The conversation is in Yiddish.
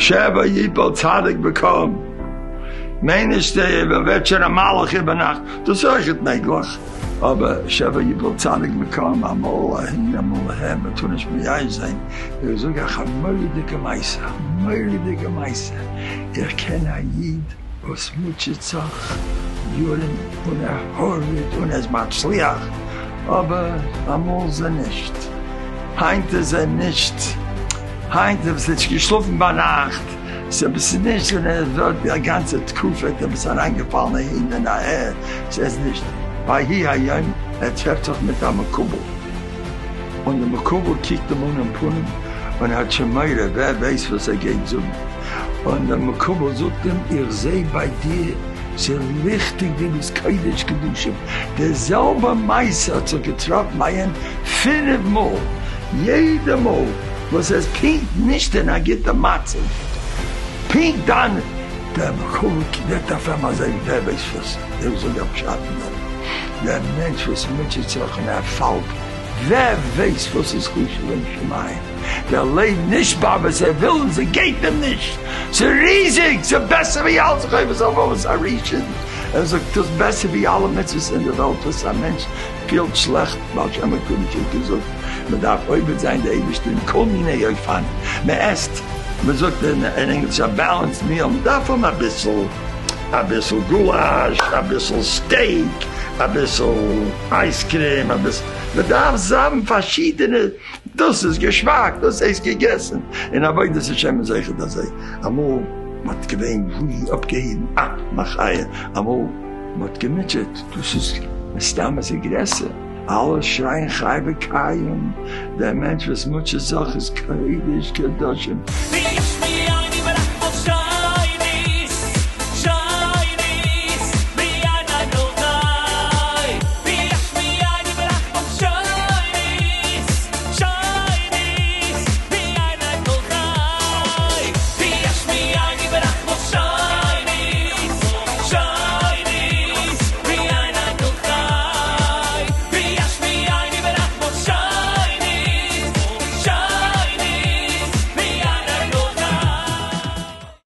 שבע יפול צדיק בקום, מיין נישט מען ווערט שוין א מלאך איבערנאכט, דאס איז אויכעט מעגליך, אבער שבע יפול צדיק בקום, אמאל אהין אמאל אהער, מען טאר נישט מייאש זיין, איך זאג אייך א מורא'דיגע מעשה, א מורא'דיגע מעשה, איך קען א איד וואס מוטשעט זיך יארן און ער הארעוועט און ער איז מצליח, אבער אמאל איז ער נישט, היינט איז ער נישט, היינט איז ער נישט געשלאפן ביינאכט, ס'איז נישט און ער ווערט א גאנצע תקופה האט עפעס אריינגעפאלן אהין און אהער, ס'איז נישט, ויהי היום ער טרעפט זיך מיט א מקובל, און די מקובל קוקט אים אן אין פנים און ער האט שוין מורא ווער ווייסט וואס ער גייט זאגן, און דער מקובל זאגט אים איך זעה ביי דיר ס'איז ליכטיג דו ביסט קודש קדשים, די זעלבע מעשה האט זיך געטראפן ביי אים פינף מאל, יעדע מאל וואס ער איז פונקט נישט אין א גוטע מצב, פונקט דאן דער מקובל רעדט אויף אים אזוי ווער ווייסט וואס, איך זאג א פשט אין דעם, דער מענטש וואס מוטשעט זיך און ער פאלט, ווער ווייסט וואס איז חשוב אין שמים, דער לב נשבר וואס ער וויל און ס'גייט אים נישט, ס'איז ריזיג, ס'איז בעסער ווי אלס חובת הלבבות הראשון, ער זאגט דאס בעסער ווי אלע מצוות אין די וועלט וואס א מענטש פילט שלעכט, בעל שם הקדוש האט געזאגט מען דארף עובד זיין די אייבערשטער אין כל מיני אופנים, מען עסט, מען זאגט אין ענגליש א balanced meal, מען דארף האבן אביסל אביסל גולאש, אביסל steak, אביסל ice cream, אביסל, מען דארף זאבן פארשידענע, דאס איז געשמאק, דאס הייסט געגעסן, אין עבודת השם איז אויכעט אזוי, אמאל מען האט געווען ווי אפגעהיטן, אה, מחיה, אמאל מען האט געמוטשעט, דאס איז מסתם אזוי גרעסער, אלע שרייען חי וקיים, דער מענטש וואס מוטשעט זיך איז קודש קדשים.